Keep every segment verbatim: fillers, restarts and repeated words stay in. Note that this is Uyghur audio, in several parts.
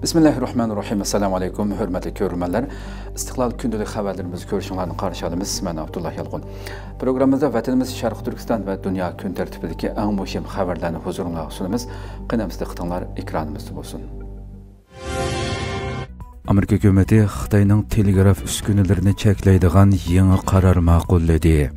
بىسمىللاھىررەھمانىررەھىم. ئەسسالامۇ ئەلەيكۇم، ھۆرمەتلىك كۆرۈرمەنلەر. ئىستىقلال كۈندىلىك خەۋەرلىرىمىزگە كۆرۈشۈڭلارنى قارشى ئالىمىز. مەن ئابدۇللا يالقۇن. پروگراممىمىزدا ۋەتىنىمىز شەرقىي تۈركىستان ۋە دۇنيا كۈن تەرتىپىدىكى ئەڭ مۇھىم خەۋەرلەرنى ھۇزۇرۇڭلارغا سۇنىمىز. قېنى ئەمىسە دىققىتىڭلار ئېكرانىمىزدا بولسۇن. ئامېرىكا ھۆكۈمىتى خىتاينىڭ تېلېگراف ئۈسكۈنىلىرىنى چەكلەيدىغان يېڭى قارار ماقۇللىدى.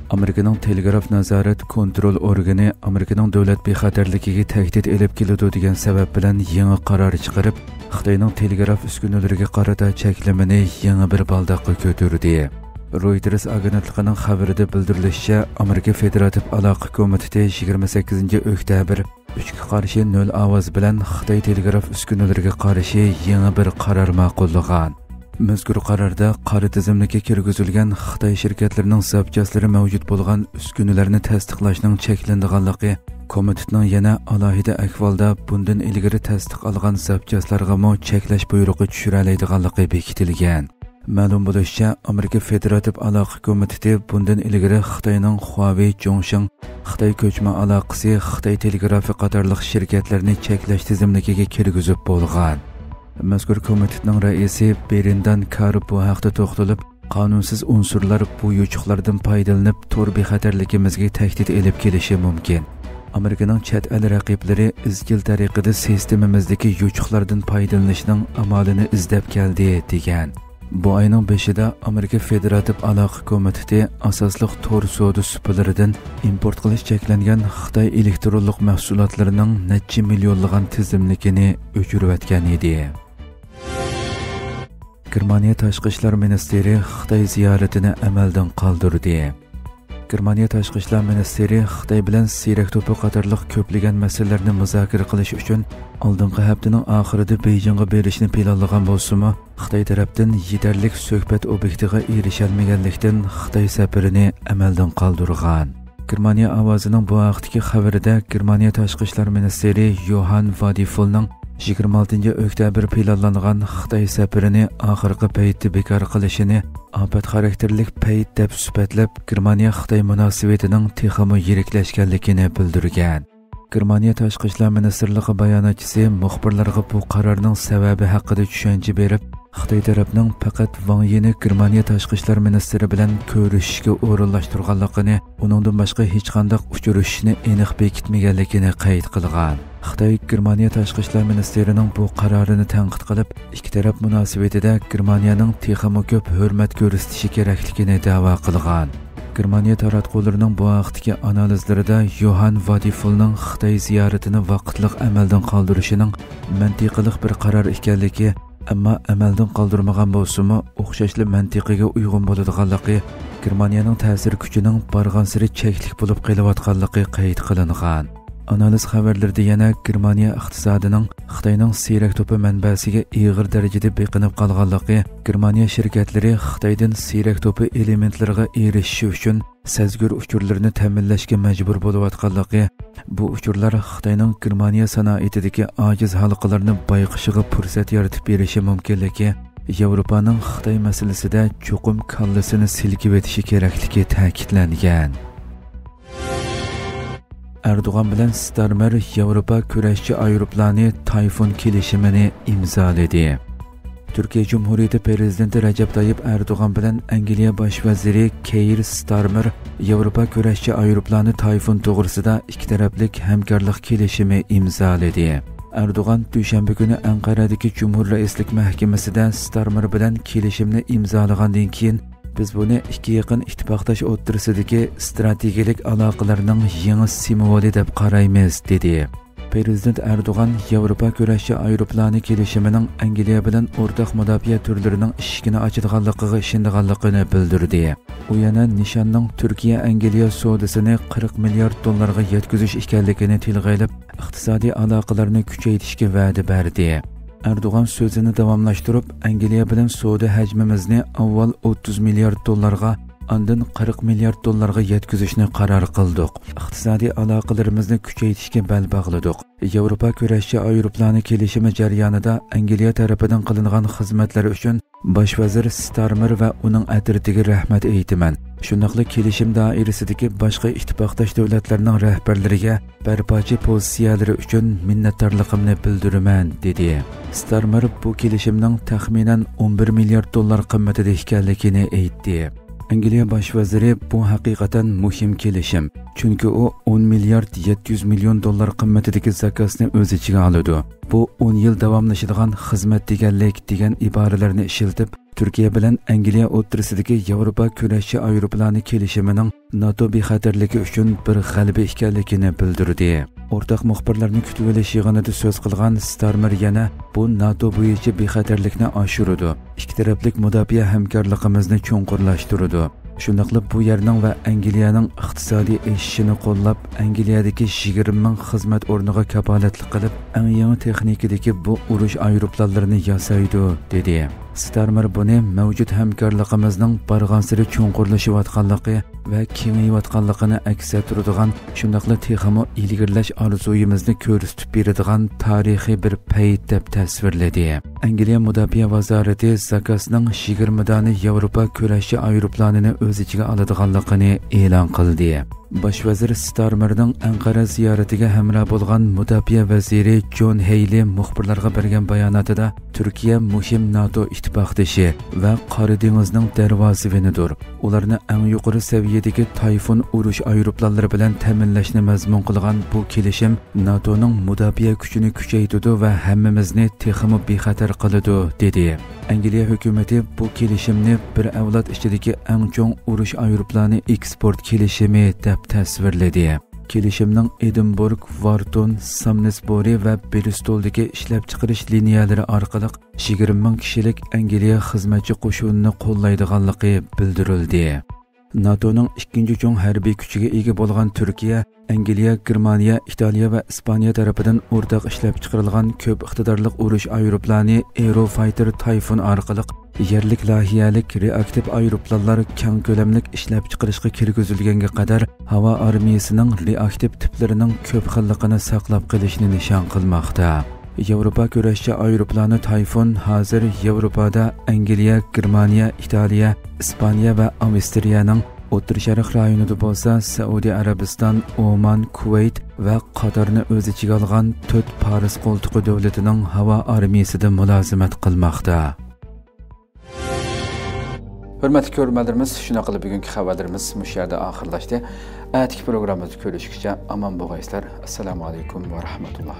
ئامېرىكىنىڭ تېلېگراف نازارەت كونترول ئورگىنى ئامېرىكىنىڭ دۆلەت بىخەتەرلىكىگە تەھدىت ئېلىپ كېلىدۇ دېگەن سەۋەب بىلەن يېڭى قارار چىقىرىپ، خىتاينىڭ تېلېگراف ئۈسكۈنىلىرىگە قارىتا چەكلىمىنى يېڭى بىر بالداققا كۆتۈردى. رويتېرس ئاگېنتلىقىنىڭ خەۋىرىدە بىلدۈرۈلۈشىچە، ئامېرىكا فېدېراتىپ ئالاقە كومىتېتى يىگىرمە سەككىزىنچى ئۆكتەبىر ئۈچكە قارشى نۆل ئاۋاز بىلەن خىتاي تېلېگراف ئۈسكۈنىلىرىگە قارشى يېڭى بىر قارار ماقۇللىغان. مەزكۇر قاراردا قارا تىزىملىككە كىرگۈزۈلگەن خىتاي شىركەتلىرىنىڭ زاپچاسلىرى مەۋجۇت بولغان ئۈسكۈنىلەرنى تەستىقلاشنىڭ چەكلىنىدىغانلىقى، كومىتېتنىڭ يەنە ئالاھىدە ئەھۋالدا بۇندىن ئىلگىرى تەستىق ئالغان زاپچاسلارغىمۇ چەكلەش بۇيرۇقى چۈشۈرەلەيدىغانلىقى بېكىتىلگەن. مەلۇم بولۇشىچە، ئامېرىكا فېدېراتىپ ئالاقە كومىتېتى بۇندىن ئىلگىرى خىتاينىڭ خۇاۋېي جۇڭشىڭ، خىتاي كۆچمە ئالاقىسى، خىتاي تېلېگرافى قاتارلىق شىركەتلەرنى چەكلەش تىزىملىكىگە كىرگۈزۈپ بولغان. مەزكۇر كومىتېتنىڭ رەئىسى بېرىندان كارپ بۇ ھەقتە توختىلىپ، قانۇنسىز ئۇنسۇرلار بۇ يوچۇقلاردىن پايدىلىنىپ، تور بىخەتەرلىكىمىزگە تەھدىت ئېلىپ كېلىشى مۇمكىن. ئامېرىكىنىڭ چەت ئەل رەقىبلىرى ئىزچىل تەرىقىدە سىستېمىمىزدىكى يوچۇقلاردىن پايدىلىنىشنىڭ ئامالىنى ئىزدەپ كەلدى، دېگەن. بۇ ئاينىڭ بېشىدا ئامېرىكا فېدېراتىپ ئالاقە كومىتېتى ئاساسلىق تور سودا سۇپىلىرىدىن ئىمپورت قىلىش چەكلەنگەن خىتاي ئېلېكترونلۇق مەھسۇلاتلىرىنىڭ نەچچە مىليونلىغان تىزىملىكىنى ئۆچۈرۈۋەتكەن ئىدى. گېرمانىيە تاشقى ئىشلار مىنىستىرى خىتاي زىيارىتىنى ئەمەلدىن قالدۇردى. گېرمانىيە تاشقى ئىشلار مىنىستىرى خىتاي بىلەن سىيرەك توپى قاتارلىق كۆپلىگەن مەسىلىلەرنى مۇزاكىرە قىلىش ئۈچۈن ئالدىنقى ھەپتىنىڭ ئاخىرىدا بېيجىڭغا بېرىشنى پىلانلىغان بولسىمۇ، خىتاي تەرەپتىن يېتەرلىك سۆھبەت ئوبيېكتىغا ئېرىشەلمىگەنلىكتىن، خىتاي سەپىرىنى ئەمەلدىن قالدۇرغان. گېرمانىيە ئاۋازىنىڭ بۇ ھەقتىكى خەۋىرىدە، گېرمانىيە تاشقى ئىشلار مىنىستىرى يوھان ۋادىفولنىڭ يىگىرمە ئالتىنچى ئۆكتەبىر پىلانلانغان خىتاي سەپىرىنى ئاخىرقى پەيتتە بىكار قىلىشىنى ئاپەت خاراكتېرلىك پەيت دەپ سۈپەتلەپ، گېرمانىيە خىتاي مۇناسىۋىتىنىڭ تېخىمۇ يىرىكلەشكەنلىكىنى بىلدۈرگەن. گېرمانىيە تاشقى ئىشلار مىنىستىرلىقى باياناتچىسى مۇخبىرلارغا بۇ قارارنىڭ سەۋەبى ھەققىدە چۈشەنچە بېرىپ، خىتاي تەرەپنىڭ پەقەت ۋاڭ يىنى گېرمانىيە تاشقى ئىشلار مىنىستىرى بىلەن كۆرۈشۈشكە ئورۇنلاشتۇرغانلىقىنى، ئۇنىڭدىن باشقا ھېچقانداق ئۇچرىشىشنى ئېنىق بېكىتمىگەنلىكىنى قەيت قىلغان. خىتاي گېرمانىيە تاشقى ئىشلار مىنىستىرىنىڭ بۇ قارارىنى تەنقىد قىلىپ، ئىككى تەرەپ مۇناسىۋىتىدە گېرمانىيەنىڭ تېخىمۇ كۆپ ھۆرمەت كۆرسىتىشى كېرەكلىكىنى دەۋا قىلغان. گېرمانىيە تاراتقۇلىرىنىڭ بۇ ھەقتىكى ئانالىزلىرىدا يوھان ۋادىفولنىڭ خىتاي زىيارىتىنى ۋاقىتلىق ئەمەلدىن قالدۇرۇشىنىڭ مەنتىقىلىق بىر قارار ئىكەنلىكى، ئەمما ئەمەلدىن قالدۇرمىغان بولسىمۇ، ئوخشاشلا مەنتىقىگە ئۇيغۇن بولىدىغانلىقى، گېرمانىيەنىڭ تەسىر كۈچىنىڭ بارغانسېرى چەكلىك بولۇپ قېلىۋاتقانلىقى قەيت قىلىنغان. ئانالىز خەۋەرلىرىدە يەنە گېرمانىيە ئىقتىسادىنىڭ خىتاينىڭ سىيرەك توپى مەنبەسىگە ئېغىر دەرىجىدە بېقىنىپ قالغانلىقى، گېرمانىيە شىركەتلىرى خىتايدىن سىيرەك توپى ئېلېمېنتلىرىغا ئېرىشىشى ئۈچۈن سەزگۈر ئۇچۇرلىرىنى تەمىنلەشكە مەجبۇر بولۇۋاتقانلىقى، بۇ ئۇچۇرلار خىتاينىڭ گېرمانىيە سانائىتىدىكى ئاجىز ھالقىلارنى بايقىشىغا پۇرسەت يارىتىپ بېرىشى مۇمكىنلىكى، ياۋروپانىڭ خىتاي مەسىلىسىدە چوقۇم كاللىسىنى سىلكىۋېتىشى كېرەكلىكى تەكىتلەنگەن. ئەردوغان بىلەن ستارمېر ياۋروپا كۈرەشچى ئايروپىلانى تايفۇن كېلىشىمىنى ئىمزالىدى. تۈركىيە جۇمھۇرىيىتى پىرېزىدېنتى رەجەپ تايىپ ئەردوغان بىلەن ئەنگلىيە باش ۋەزىرى كېير ستارمېر ياۋروپا كۈرەشچى ئايروپىلانى تايفۇن توغرىسىدا ئىككى تەرەپلىك ھەمكارلىق كېلىشىمى ئىمزالىدى. ئەردوغان دۈشەنبە كۈنى ئەنقەرەدىكى جۇمھۇر رەئىسلىك مەھكىمىسىدە ستارمېر بىلەن كېلىشىمنى ئىمزالىغاندىن كېيىن، بىز بۇنى ئىككى يېقىن ئىتتىپاقداش ئوتتۇرىسىدىكى ئىستراتېگىيەلىك ئالاقىلارنىڭ يېڭى سىمۋولى دەپ قارايمىز، دېدى. پىرېزىدېنت ئەردوغان ياۋروپا كۈرەشچى ئايروپىلانى كېلىشىمىنىڭ ئەنگلىيە بىلەن ئورتاق مۇداپىئە تۈرلىرىنىڭ ئىشىكىنى ئاچىدىغانلىقىغا ئىشىنىدىغانلىقىنى بىلدۈردى. ئۇ يەنە نىشاننىڭ تۈركىيە ئەنگلىيە سودىسىنى قىرىق مىليارد دوللارغا يەتكۈزۈش ئىكەنلىكىنى تىلغا ئېلىپ، ئىقتىسادىي ئالاقىلارنى كۈچەيتىشكە ۋەدە بەردى. ئەردوغان سۆزىنى داۋاملاشتۇرۇپ، ئەنگلىيە بىلەن سودا ھەجمىمىزنى ئاۋۋال ئوتتۇز مىليارد دوللارغا، ئاندىن قىرىق مىليارد دوللارغا يەتكۈزۈشنى قارار قىلدۇق. ئىقتىسادىي ئالاقىلىرىمىزنى كۈچەيتىشكە بەل باغلىدۇق. ياۋروپا كۈرەشچى ئايروپىلانى كېلىشىمى جەريانىدا ئەنگلىيە تەرىپىدىن قىلىنغان خىزمەتلەر ئۈچۈن باش ۋەزىر ستارمېر ۋە ئۇنىڭ ئەترىتىگە رەھمەت ئېيتىمەن. شۇنداقلا كېلىشىم دائىرىسىدىكى باشقا ئىتتىپاقداش دۆلەتلەرنىڭ رەھبەرلىرىگە بەرپاچى پوزىتسىيەلىرى ئۈچۈن مىننەتدارلىقىمنى بىلدۈرىمەن، دېدى. ستارمېر بۇ كېلىشىمنىڭ تەخمىنەن ئون بىر مىليارد دوللار قىممىتىدە ئىكەنلىكىنى ئېيتتى. ئەنگلىيە باش ۋەزىرى: «بۇ ھەقىقەتەن مۇھىم كېلىشىم، چۈنكى ئۇ ئون مىليارد يەتتە يۈز مىليون دوللار قىممىتىدىكى زاكازنى ئۆز ئىچىگە ئالىدۇ. بۇ ئون يىل داۋاملىشىدىغان خىزمەت دېگەنلىك» دېگەن ئىبارىلەرنى ئىشلىتىپ، تۈركىيە بىلەن ئەنگلىيە ئوتتۇرىسىدىكى ياۋروپا كۈرەشچى ئايروپىلانى كېلىشىمىنىڭ ناتو بىخەتەرلىكى ئۈچۈن بىر غەلىبە ئىكەنلىكىنى بىلدۈردى. ئورتاق مۇخبىرلارنى كۈتۈۋېلىش يىغىنىدا سۆز قىلغان ستارمېر يەنە: «بۇ ناتو بويىچە بىخەتەرلىكنى ئاشۇرىدۇ، ئىككى تەرەپلىك مۇداپىئە ھەمكارلىقىمىزنى چوڭقۇرلاشتۇرىدۇ. شۇنداقلا بۇ يەرنىڭ ۋە ئەنگلىيەنىڭ ئىقتىسادىي ئېشىشىنى قوللاپ، ئەنگلىيەدىكى يىگىرمە مىڭ خىزمەت ئورنىغا كاپالەتلىك قىلىپ، ئەڭ يېڭى تېخنىكىدىكى بۇ ئۇرۇش ئايروپىلانلىرىنى ياسايدۇ» دېدى. ستارمېر بۇنى مەۋجۇت ھەمكارلىقىمىزنىڭ بارغانسېرى چوڭقۇرلىشىۋاتقانلىقى ۋە كېڭىيىۋاتقانلىقىنى ئەكس ئەتتۈرىدىغان، شۇنداقلا تېخىمۇ ئىلگىرىلەش ئارزۇيىمىزنى كۆرسىتىپ بېرىدىغان تارىخىي بىر پەيت دەپ تەسۋىرلىدى. ئەنگلىيە مۇداپىئە ۋازارىتى زاكازنىڭ يىگىرمە دانە ياۋروپا كۈرەشچى ئايروپىلانىنى ئۆز ئىچىگە ئالىدىغانلىقىنى ئېلان قىلدى. باش ۋەزىر ستارمېرنىڭ ئەنقەرە زىيارىتىگە ھەمراھ بولغان مۇداپىئە ۋەزىرى جون ھېيلى مۇخبىرلارغا بەرگەن باياناتىدا تۈركىيە مۇھىم ناتو ئىتتىپاقدىشى ۋە قارا دېڭىزنىڭ دەرۋازىۋىنىدۇر. ئۇلارنى ئەڭ يۇقىرى سەۋىيەدىكى تايفۇن ئۇرۇش ئايروپىلانلىرى بىلەن تەمىنلەشنى مەزمۇن قىلغان بۇ كېلىشىم ناتونىڭ مۇداپىئە كۈچىنى كۈچەيتىدۇ ۋە ھەممىمىزنى تېخىمۇ بىخەتەر قىلىدۇ، دېدى. ئەنگلىيە ھۆكۈمىتى بۇ كېلىشىمنى بىر ئەۋلاد ئىچىدىكى ئەڭ چوڭ ئۇرۇش ئايروپىلانى ئېكسپورت كېلىشىمى دەپ تەسۋىرلىدى. كېلىشىمنىڭ ئېدىنبورگ، ۋارتون، سامنېسبورى ۋە بىرىستولدىكى ئىشلەپچىقىرىش لىنىيەلىرى ئارقىلىق يىگىرمە مىڭ كىشىلىك ئەنگلىيە خىزمەتچى قوشۇنىنى قوللايدىغانلىقى بىلدۈرۈلدى. ناتونىڭ ئىككىنچى چوڭ ھەربىي كۈچىگە ئىگە بولغان تۈركىيە، ئەنگلىيە، گېرمانىيە، ئىتالىيە ۋە ئىسپانىيە تەرىپىدىن ئورتاق ئىشلەپچىقىرىلغان كۆپ ئىقتىدارلىق ئۇرۇش ئايروپىلانى ئېروفايتېر تايفۇن ئارقىلىق يەرلىك لايىھەلىك رېئاكتىپ ئايروپىلانلار كەڭ كۆلەملىك ئىشلەپچىقىرىشقا كىرگۈزۈلگەنگە قەدەر ھاۋا ئارمىيىسىنىڭ رېئاكتىپ تىپلىرىنىڭ كۆپ خىللىقىنى ساقلاپ قېلىشنى نىشان قىلماقتا. ياۋروپا كۈرەشچى ئايروپىلانى تايفۇن ھازىر ياۋروپادا ئەنگلىيە، گېرمانىيە، ئىتالىيە، ئىسپانىيە ۋە ئاۋسترىيەنىڭ، ئوتتۇرا شەرق رايونىدا بولسا سەئۇدى ئەرەبىستان، ئومان، كۇۋەيت ۋە قاتارنى ئۆز ئىچىگە ئالغان تۆت پارس قولتۇقى دۆلىتىنىڭ ھاۋا ئارمىيىسىدا مۇلازىمەت قىلماقتا. ھۆرمەتلىك كۆرۈرمەنلىرىمىز، شۇنداق قىلىپ بۈگۈنكى خەۋەرلىرىمىز مۇشۇ يەردە ئاخىرلاشتى. ئەتىكى پروگراممىمىزدا كۆرۈشكىچە ئامان بولغايسىلەر. ئەسسالامۇ ئەلەيكۇم ۋە رەھمەتۇللا.